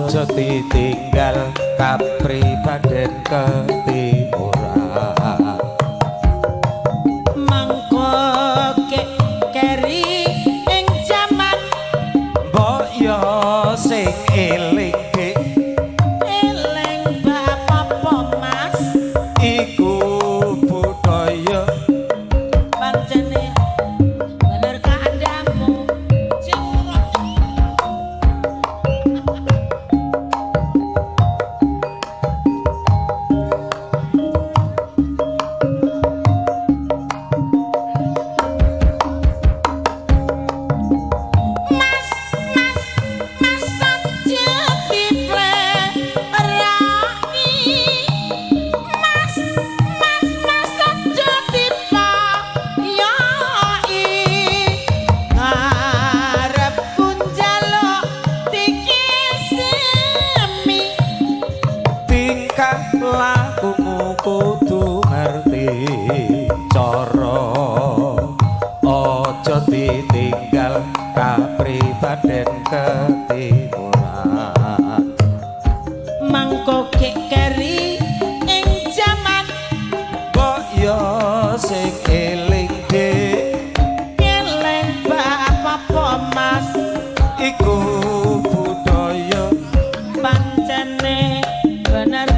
Aja ditinggal kapribaden ketimuran. Mangko keri ing jaman. Mbok yo sing eling, Dik. Eling bab apa, Mas? Iku budaya. Pancene bener kandhamu. Mas, mas, mas, aja diplerani. Mas, mas, mas, aja dipayoi. Ngarepku njaluk dikisemi. Tingkah lakumu kudu ngerti cara, aja ditinggal kapribaden ketimuran. Mangko keri ing jaman. Mbok yo sing eling, Dik. Eling bab apa, Mas? Iku budaya. Pancene bener.